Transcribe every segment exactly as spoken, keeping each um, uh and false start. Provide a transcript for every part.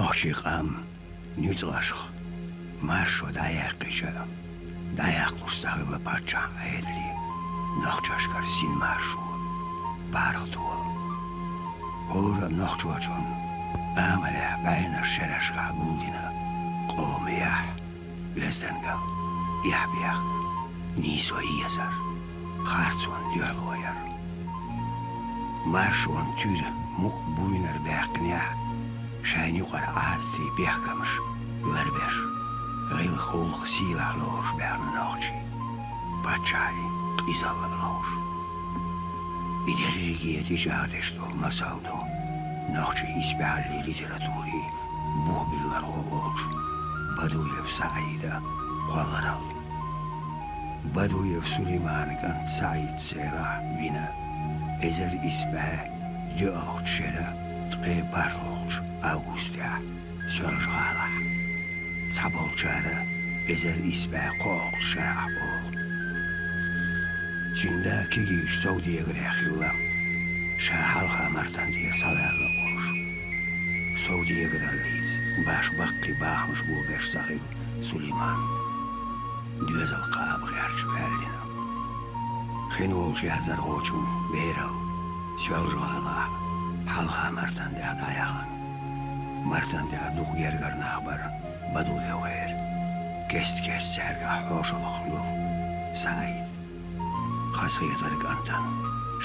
Нохчийн къам нуьцкъашха маршо дӀаяьккхича, дӀаяккхалуш ца хилла паччахьан Ӏедале нохчашкара синмаршо, паргӀато. ХӀора а нохчочун амалехь бӀаьннаш шерашкахь гулдина къоман яхь, оьздангалла, эхь-бехк, нийсо езар, харцонна дуьхьало яр. Маршонан туьра мукъа буйнара баьккхинехь, шайна юкъара Ӏадатийн бехкамаш ларбеш, гӀиллакх-гӀуллакх сийлахь лоруш баьхна нохчий, паччахьий къизалла а ловш. И дерриге тӀечӀагӀдеш долу масал ду нохчийн исбаьхьаллин литературин бух биллархо волчу Бадуев СаӀидан кхолларалла. Бадуев Сулейманан кӀант СаӀид селахь вина эзар исс бӀе доьалгӀачу шеран ткъе бархӀалгӀачу августехь Соьлжа-ГӀалахь. Цхьаболчара эзар исс бӀе кхоалгӀачу шарахь олу. Цуьнан да кегийчу совдегарех хилла, ша хьалха Мартан тӀера схьаваьлла олуш. Совдегараллица башха баккхий бахамаш гулбеш ца хилла Сулейман. Доьзал кхаба гӀерташ ваьллина. Хин волчу яздархочун бералла Соьлжа-ГӀалахь хьалха Мартан тӀехь дӀаяхана. Мартан тӀехь дукха гергара нах бара БадуевгӀеран. Кест-кеста цаьргахь хьошалгӀа хуьлура СаӀид. Хазахетара кӀантана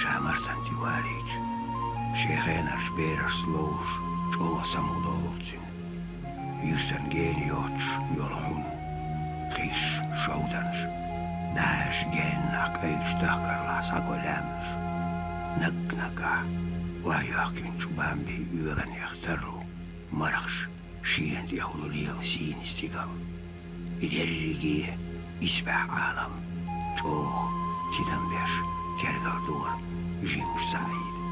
ша Мартан тӀе валийча, шен хенарчу берашца ловзуш чӀогӀа самукъадолура цуьнан. Юьстана гена йоцуш йолу хьун, хиш, шовданаш, дӀаьржа геннах кӀайчу дахкарлахь схьаго лаьмнаш, наг-наггахь охьайоьхкинчу бамбийн оьланех тарлу мархаш, шена тӀехула лела сийна стигал. И дерриге исбаьхьа Ӏалам чӀогӀа тидам беш тергалдора жимачу СаӀида.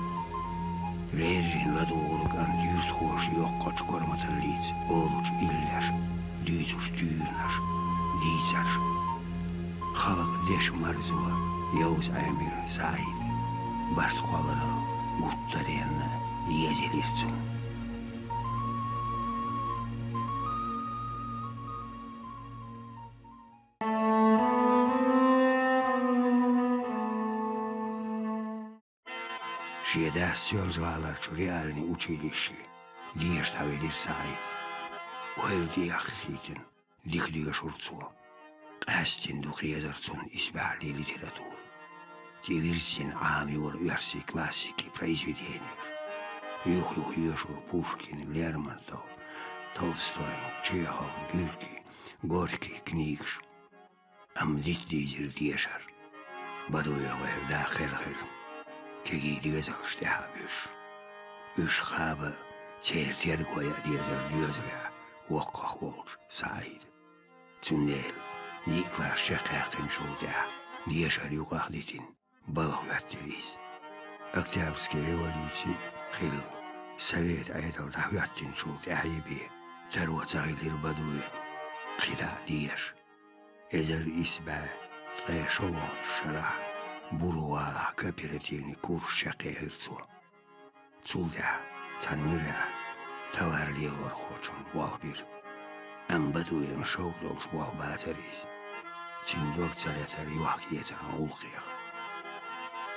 Леррина ладугӀург кӀант юьртахоша йоккхачу корматаллица олучу иллеш, дуьйцуш туьйранаш, дийцарш. Халкъан дешан марзо йовза Ӏемира СаӀида. Барт кхолларалла гуттаренна еза елира цунна. Шен дас Соьлжа-ГӀаларчу реальни училище деша дӀавелира СаӀид. Ойла тӀеяххийтина, дика доьшура цо. Къаьсттина дукха езара цунна исбаьхьаллин литература. ТӀевирзина Ӏамайора оьрсийн классикийн произведенеш. Юх-юха йоьшура Пушкин, Лермонтов, Толстой, Чехов, Гёрки, Горький книгаш. Амма дита дийзира дешар. БадуевгӀеран да кхелхира, кегий доьзалш тӀаьхьа а буьсуш. Уьш кхаба а, церан терго яа дезара доьзалехь воккхах волчу СаӀида. Цундела йиъ класс чекхъяьккхинчул тӀаьхьа дешар юкъах дитина, балха хӀоьттира иза. Октябрьский революци хилла, совет Ӏедал дӀахӀоьттинчул тӀаьхьа бен таро ца хилира Бадуевн кхидӀа а деша. Эзар исс бӀе ткъе шолгӀачу шарахь Буро-ГӀалахь кооперативни курс чекхъяьхира цо. Цул тӀаьхьа цхьана муьрехь товар лелорхочун болх бира. Амма Бадуевн шовзткъа долуш болх бацара иза. Цуьнан дог ца летара йохк-эцаран гӀуллакхех.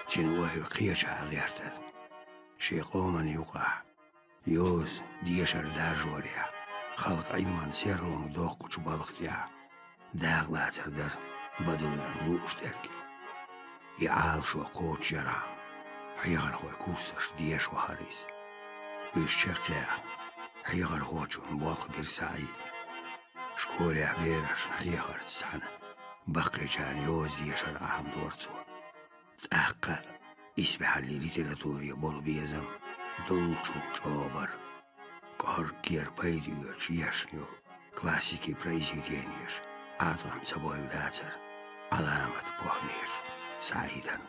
Цуьнан ойла кхечахьа гӀертара. Шен къоман юкъахь йоза дешар даржорехь, халкъан Ӏилманан серлонга доккхучу балха тӀехь дакъалацар дара Бадуевн лууш дерг. И Ӏалашо кхочушъярхьама, хьехархойн курсашка деша вахара иза. Уьш чекхъяьхна, хьехархочун болх бира СаӀида. Школехь берашна хьехарца цхьаьна баккхийчарна йоза дешар Ӏамадора цо. ТӀаккха а исбаьхьаллин литературе болу безам доллучул чӀогӀа бара. КӀорггера пайда оьцуш ешна йолу классикийн произведенеш Ӏаткъам ца бойла дацара Ӏаламат Похьмеш СаӀидан.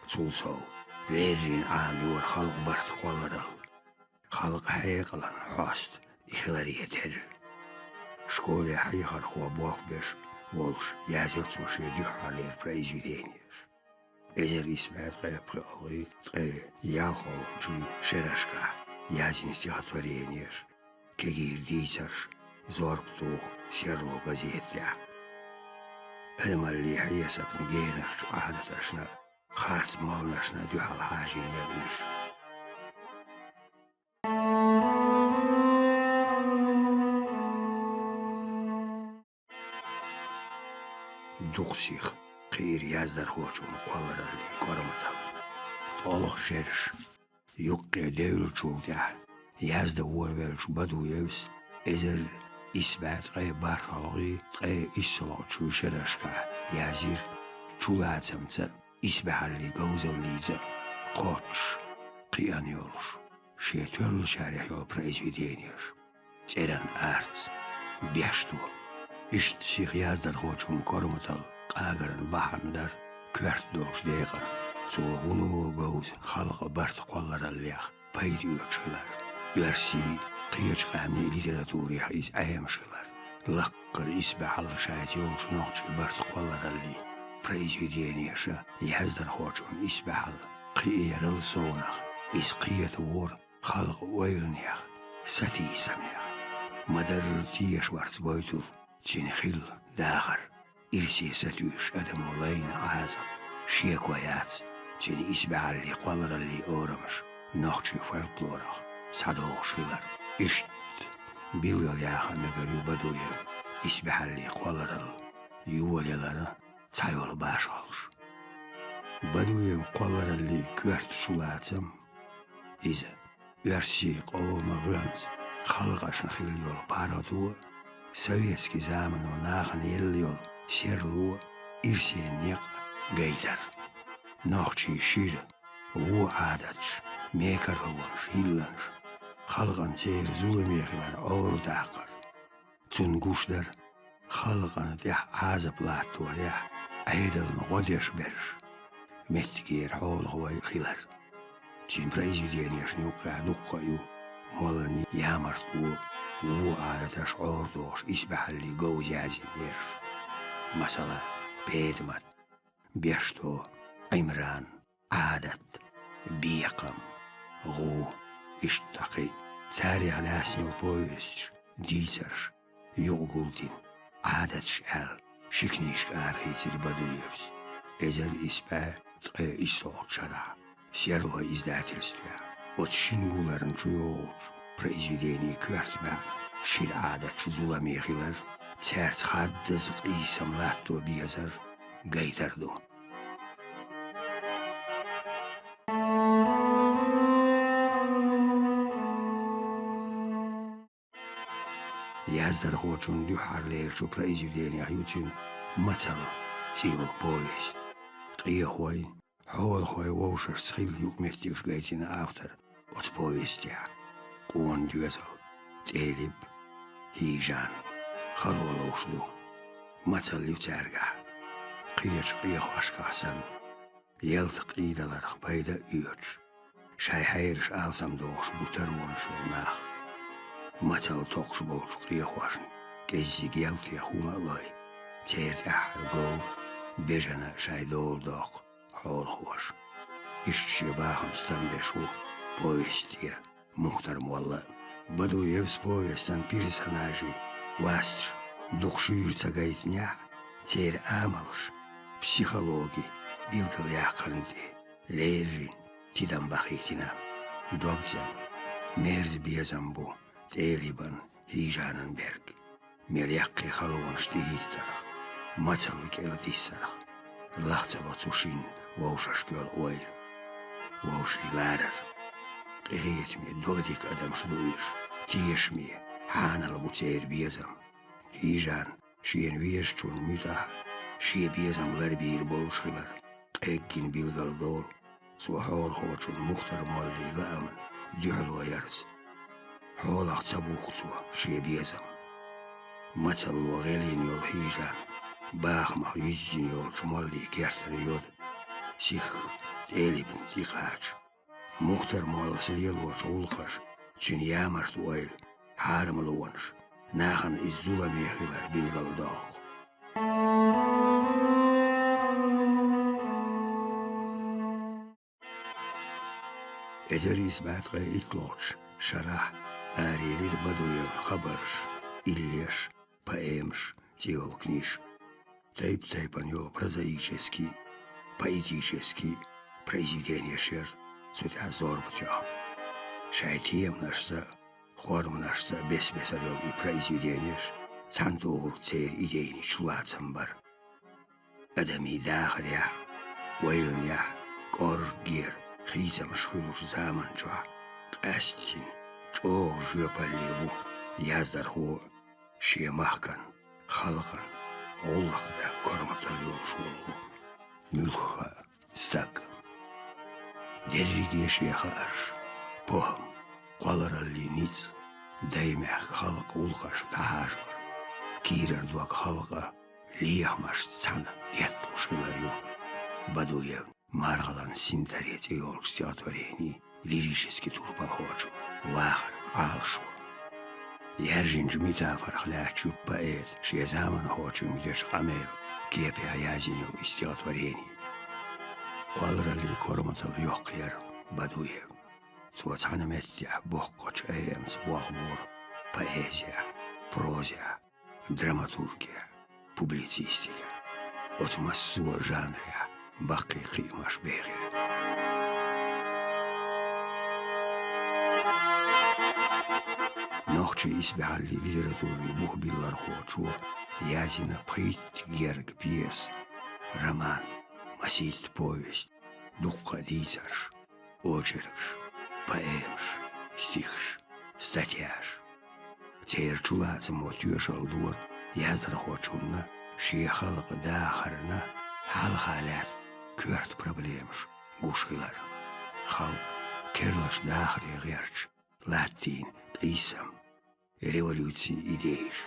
Цул сов, леррина Ӏамайора халкъан барт кхолларалла, халкъан хьекъалан хьоста и хиларе терра. Школехь хьехархо болх беш волуш язйо цо шен дуьххьарлера произведенеш. Эзар исс бӀе ткъе пхоьалгӀа, ткъе ялхолгӀачу шерашкахь яздина стихотворенеш, кегийра дийцарш зорб туху «Серло» газетехь. Адамаллин хьесапна генарчу Ӏадаташна, харц молханашна дуьхьал хьажийнера уьш. Дукха сиха кхиира яздархочун кхоллараллин корматалла. ТӀолгӀа шераш юккъе девллачул тӀаьхьа яздан волавеллачу Бадуевс эзар исс бӀе ткъе бархӀалгӀий, ткъе иссалгӀачу шерашкахь язйира чулацамца а, исбаьхьаллин говзаллица а кхоччуш, кхиъна йолуш, шен тоьллачарех йолу произведенеш. «ЦӀеран арц», «Бешто». Иштта сиха яздархочун корматалла къагаран бахьана дара коьрта долчу декъана цо вуно говза халкъан барт кхоллараллех пайда оьцуш хилар, оьрсийн, кхечу къаьмнийн литературех иза Ӏемаш хилар. Лаккхара исбаьхьалла шайта йолчу нохчийн барт кхоллараллин произведенеша яздархочун исбаьхьалла кхиэрал совнах, иза кхетавора халкъан ойланех, сатийсамех. Ма-дарра тешаварца гойтура цуьнан хилла дахар, ирсе сатуьйсуш адамо лайна Ӏазап. Шеко яц, цуьнан исбаьхьаллин кхоллараллин орамаш нохчийн фольклорах схьадогӀуш хилар. Иштта билггал яха мегар ю Бадуевн исбаьхьаллин кхолларалла йолаялара цхьайолу башхаллаш. Бадуевн кхоллараллин коьрта чулацам, иза оьрсийн къоман гӀоьнца халкъашна хилла йолу паргӀато а, советски замано нахана елла йолу серло а, ирсийн некъ а гайтар. Нохчийн шира, вон Ӏадаташ, мекарлонаш, хӀилланаш, халкъана церан зуламе хилар Ӏорадаккхар. Цунна гуш дара халкъана тӀехь Ӏазап латторехь Ӏедална гӀо деш берш, меттигера хьолахой хилар. Цуьнан произведенешна юккъехь дуккха а ю молланан ямартло, вон Ӏадаташ Ӏорадохуш исбаьхьаллин говза язйинарш. Масала, «Петамат», «Бешто», «Ӏимран», «Ӏадат», «Бекхам», «ГӀу», иштта кхин а. Царех лаьцна йолу повесташ, дийцарш юкъагулдина, «Ӏадаташ» аьлла, ши книжка арахийцира Бадуевс эзар исс бӀе ткъе иссалгӀачу шарахь «Серло» издательствехь. Оцу шина гуларна чу йогӀучу произведенийн коьрта маьӀна шира Ӏадаташ зуламе хилар, цаьрца хаддаза къийсам латто безар гайтар ду. Яздархочун дуьххьарлерачу произведенех ю цуьнан «Мацалла» цӀе йолу повесть. Къехойн, хьолахойн вовшашца хилла юкъаметтигаш гайтина автора оцу повестехь. Къона доьзал, ТӀелиб, ХӀийжан хало ловш ду. Мацалла ю цаьргахь, кхечу къехошкахь санна, ялта къийдаларх пайда а оьцуш, шайн хьераш алсамдохуш бу таронаш йолу нах. Мацалла токхуш болчу къехошна кӀеззиг ялте хӀума а лой, церан тӀаьххьара говр, бежана шайн дола доккху хьолахоша. Иштта шен бахам стамбеш ву повестера Мухтар-молла. Бадуевс повестан персонажийн васташ дукха шуьйра ца гайтинехь а, церан амалш, психологи билгалъяккхарна тӀе леррина тидам бахийтина. ДогцӀена, мерза безам бу ТӀелибан, ХӀийжанан берг. Мел яккхий халонаш тӀехӀиттарх, мацалла кӀел диссарх, лах ца ло цу шинна вовшашка йолу ойла. Вовшийн ларар. Къинхетаме, догдика адамаш ду уьш, тешаме, хьанал бу церан безам. ХӀийжан шена везачунна муьтӀахь шен безам ларбийр болуш хилар къеггина билгалдолу цо хьолахочун Мухтар-моллин лаамна дуьхьало ярца. Хьолах ца буху цо шен безам. Мацалло гӀелийна йолу ХӀийжан бахамах юьззина йолчу моллин кертара йода, сихха ТӀелибна тӀе кхача. Мухтар-моллас лелочу гӀуллакхаша, цуьнан ямарта ойла, хьарамлонаш, нахана иза зуламе хилар билгалдоккху. Эзар исс бӀе ткъе иттлгӀачу шарахь Арелира Бадуевн хабарш, иллеш, поэмаш цӀи йолу книжка. Тайп-тайпана йолу прозаический, поэтический произведенеш яра цу тӀехь зорба тоьхна. Шайн теманашца, форманашца бес-бесара йолу и произведенеш цхьана тохург церан идейни чулацам бара. Адамийн дахарехь, ойланехь кӀорггера хийцамаш хуьлучу заман чохь къаьсттина, чӀогӀа жоьпалле ву яздархо, шен махкан, халкъан гӀуллакх дан корматалла йолуш волу муьлхха а стаг. Дерриге шен хаарш, похӀма, кхоллараллин ницкъ, даймехкан халкъан гӀуллакхаш дӀахьажор, кийрара дог халкъан лехамашца цхьаьна детталуш хилар ю Бадуевн «Мархалан синтаре» цӀе йолчу стихотворенин лирически турпалхочун вахар Ӏалашо. Яьржинчу метафорах лаьтташ ю поэта шен заманхочуьнга дечу къамелан кепехь язйина йолу и стихотворени. Кхоллараллин корматалла йоккха яра Бадуевн. Цо цхьана меттехь боккхачу айхьамца болх бора поэзехь, прозехь, драматургехь, публицистикехь. Оцу массо а жанрехь баккхий кхиамаш бехира. Нохчийн исбаьхьаллин литературин бухбиллархочо язйина пхийтта герга пьеса, роман, масийтта повесть, дуккха а дийцарш, очеркаш, поэмаш, стихаш, статьяш. Церан чулацамо тоьшалла дора яздархочунна шен халкъан дахарна хьалха лаьтта коьрта проблемаш гуш хилар. Халкъ керлачу дахаре гӀерташ латтийна къийсам, революцин идейш,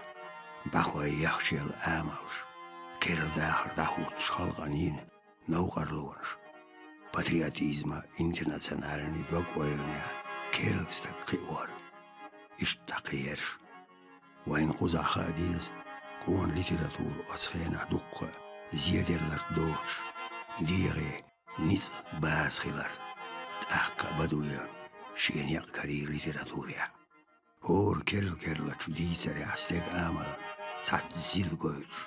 бӀаьхой яхчаллин амалш, керла дахар дӀахӀуттуш халкъана йина новкъарлонаш, патриотизман, интернациональни дог-ойланехь керла стаг кхиор. Иштта дӀакхераш. Вайна кхузахь хаа деза, къона литература оцу хенахь дуккха а зеделларг доцуш, дегӀе ницкъан база хилар, тӀаккха а Бадуевн шен некъ карийра литературехь. ХӀора керла-керлачу дийцарехь стеган амалан цхьацца зил гойтуш,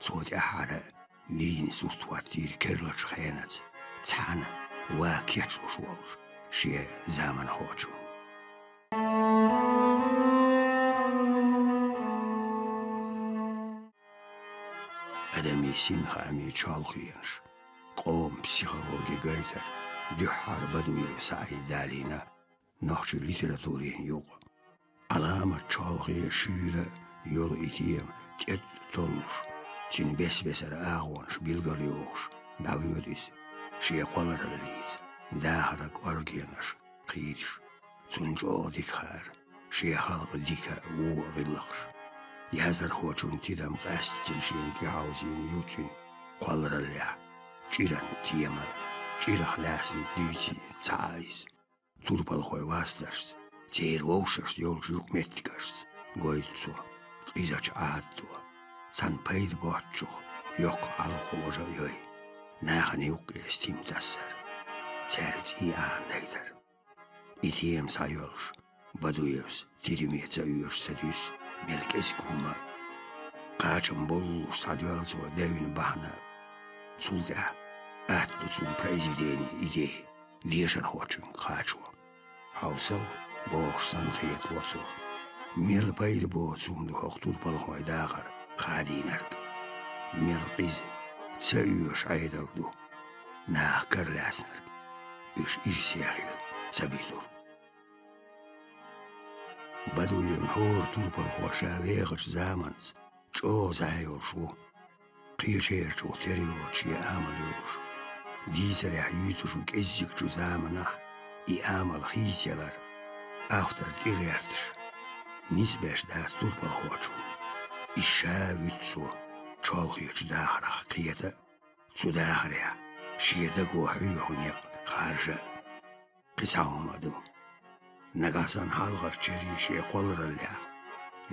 цо тӀаьххьара а дийна сурт хӀоттийра керлачу хенаца цхьаьна ван кечлуш волчу шен заманхочунна. Адамийн синхаамийн чолхенаш, къоман психологи гайтар дуьххьара Бадуевн схьаийна далийна нохчийн литературин юкъа. Ӏаламат чолхе шуьйра йолу и тема тӀетӀа толлуш, цуьнан бес-бесара агӀонаш билгалйохуш дӀавоьду иза, шен кхоллараллица дахаран кӀоргенаш кхийдаш. Цунна чӀогӀа дика хаьара шен халкъан дика а, вон а гӀиллакхаш. Яздархочун тидам къаьсттина шена тӀехьовзийна ю цуьнан кхоллараллехь. ЧӀиран тема, чӀирах лаьцна дуьйций цхьаъ иза. Турпалхойн васташца, церан вовшашца йолчу юкъаметтигашца гойту цо къизачу Ӏадато, цхьана пайда боцчух йоккха Ӏалхожа а йой, нахана юккъе стим тасар, цаьрга цӀий Ӏанадайтар. И тема схьайоьллуш, Бадуевс тидаме ца оьшуш ца дуьсу мел кӀезиг хӀума а. Кхачам боллуш схьадоьлла цо девнан бахьана. Цул тӀаьхьа атта ду цуьнан произведенин идея дешархочуьнга кхачо. Хьовсал, бохуш санна хетаво цо. Мел пайда боцу хӀума ду хӀокху турпалхойн дахар хадийнарг. Мел къиза, ца оьшу Ӏедал ду наха каралаьцнарг, уьш ирсе хила ца буьтург. Бадуевн хӀора турпалхо ша вехачу заманца чӀогӀа зӀе йолуш ву. Кхечерачух тера йоцуш шен амал йолуш, дийцарехь юьйцуш ву кӀеззигчу заманахь и амал хийцаялар, автор тӀегӀерташ, ницкъ беш дац турпалхочунна. Иза ша вуьту цо чолхечу дахарх кхета а, цу дахарехь шен даго хьоьху некъ харжа а. Кхин цхьа хӀума а ду. Нагахь санна хьалхарчу шерийн шен кхоллараллехь,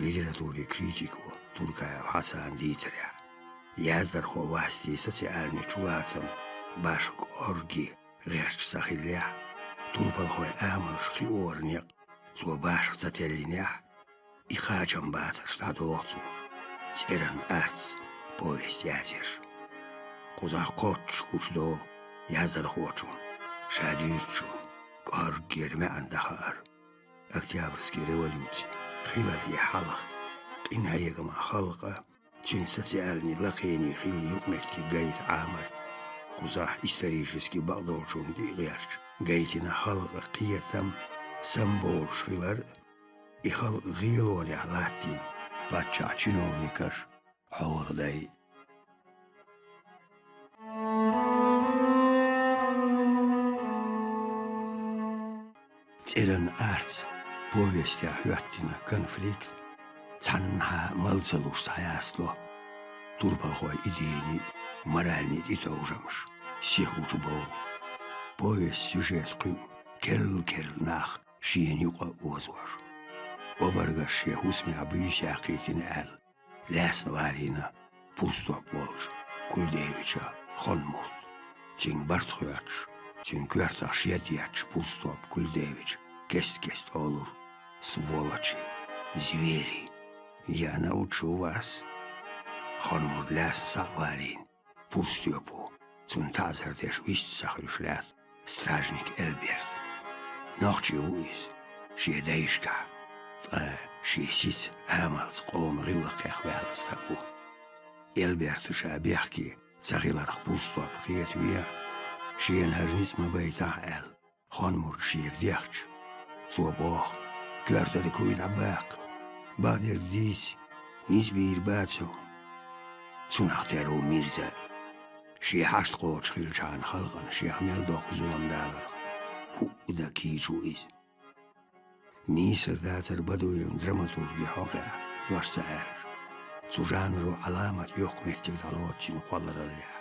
литературин критико Туркаев Хьасана дийцарехь, яздархо вастий социальни чулацам башха кӀорге гӀерташ ца хиллехь, турпалхойн амалш кхиоран некъ Цо башха ца теллинехь, и кхачам бацарш дӀадоху цо, «ЦӀеран арц» повесть язъеш. Кхузахь кхоччуш гучудолу яздархочун ша дуьйцучун кӀорггера маьӀна дӀахаар. Октябрьский революци хиларе хьалха къинхьегаман халкъан, цуьнан социальный лакхений хилла юкъаметтиг гайта Ӏамар. Кхузахь исторически бакъдолчунна тӀе а гӀерташ гайтина халкъан кхетам самабовлуш хилар а, и халкъ гӀелонехь латтийна паччахьан чиновникаш хьолахь дай. «ЦӀеран арц» повестехь хӀоьттина конфликт цхьаннахьа мала ца луш схьаястло. Турпалхойн идейни, моральни тӀетовжамаш сиха гучубовлу. Повестан сюжет кхуьу керла-керла нах шена юкъа а озош. Обаргаш шен хӀусамехь буьйса яьккхийтина аьлла, лаьцна валийна пурстоп волчу Кульдевича хан мурд. Цуьнга барт хоьттуш, цуьнан коьртах шед етташ пурстоп Кульдевича кест-кеста олура: «Сволочи! Звери! Я научу вас!» Хан мурд лаьцна схьа а валийна, пурстопо, цунна таӀзар деш вист ца хуьлуш лаьтта стражник Эльберт. Нохчи ву иза, шен дайшкахь, ткъа шен сица, амалца къоман гӀиллакхех ваьлла стаг ву. Эльберта ша бехке ца хиларх пурстоп кхетавехь, шена хӀара ницкъ ма байтахь аьлла, хан мурд шега дехча, цо боху: «Коьртара куй дӀабаккха, бакъдерг дийца, ницкъ бийр бац хьуна». Цунах тера ву Мирза. Шен хьашт кхочуш хилчхьана халкъана шех мел доккха зулам даларх хӀуъа дан кийча ву иза. Нийсар дацара Бадуевн драматурги хьокъехь, дош ца аьлча. Цу жанро Ӏаламат йоккха меттиг дӀалоцу цуьнан кхоллараллехь.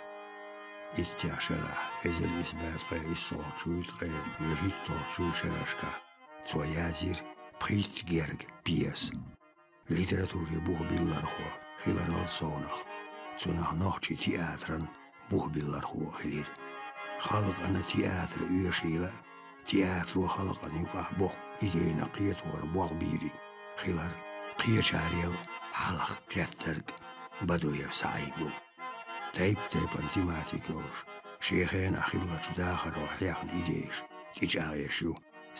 Иттех шарахь, эзар исс бӀе ткъе иссолгӀачуй, ткъе вуьрхӀиттолгӀачуй шерашкахь цо язйира пхийтта герга пьеса. Литературин бух биллархо хиларал совнах, цунах нохчийн театран бух биллархо а хилира. Халкъана театр оьшийла а, театро халкъана юкъахь боккха идейна кхетора болх бийриг хилар кхечарел хьалха кхеттарг Бадуев СаӀид ву. Тайп-тайпана тематика йолуш, шен хенахь хиллачу дахаро хьехна идейш тӀечӀагӀъеш ю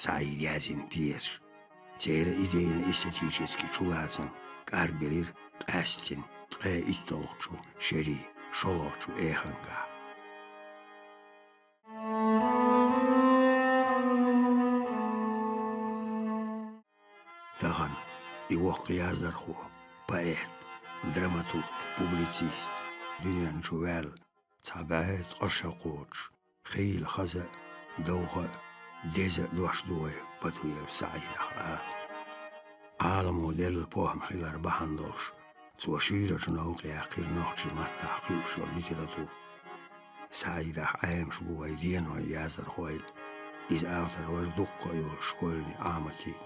СаӀида язйина пьесаш. Церан идейно-эстетически чулацам кӀаргбелира къаьсттина ткъе иттолгӀачу шерийн шолгӀачу эхангахь. Тахана и воккха яздархо, поэт, драматург, публицист дуьнен чу ваьлла, цхьа бӀе ткъа шо кхочуш, хийла хаза а, довха а, деза а дош ду вай Бадуев СаӀидах ала. Ӏаламо делла похӀма хилар бахьана долуш, цо шуьйрачу новкъа яьккхира нохчийн маттахь кхуьуш йолу литература. СаӀидах Ӏемаш бу вайн денойн яздархой, иза автор вара дуккха а йолу школьни Ӏаматийн.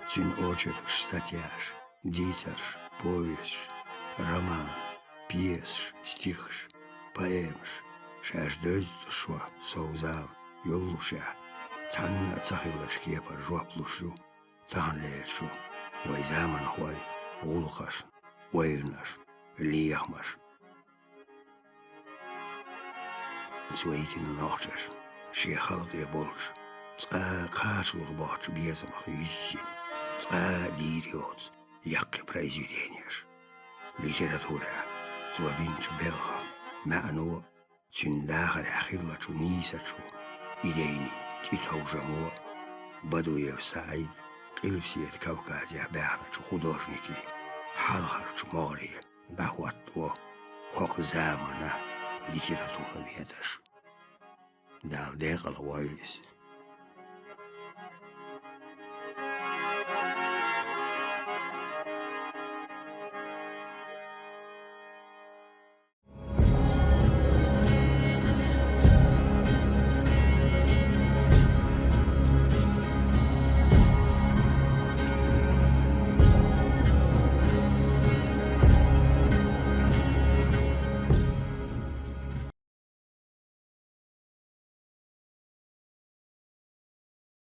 Цуьнан очеркаш, статьяш, дийцарш, повесташ, роман, пьесаш, стихаш, поэмаш, шаьш девза шо, сов зама, йоллушехь, цхьанна а ца хиллачу кепара жоп луш ю таханлерчу вайн заманхойн гӀуллакхашна, ойланашна, лехамашна. Цо йитина нохчашна шен халкъе болчу, цкъа а кхачалур боцчу безамах юьззина, цкъа а дийр йоцу яккхий произведенеш. Литературехь цо бинчу белхан, маьӀно а, цуьнан дахарехь хиллачу нийсачу идейни тӀетовжамо а Бадуев СаӀид Къилбаседа Кавказехь баьхначу художникийн хьалхарчу могӀаре дӀахӀотто хӀокху заманан литератураведаш. Дала декъала войла иза.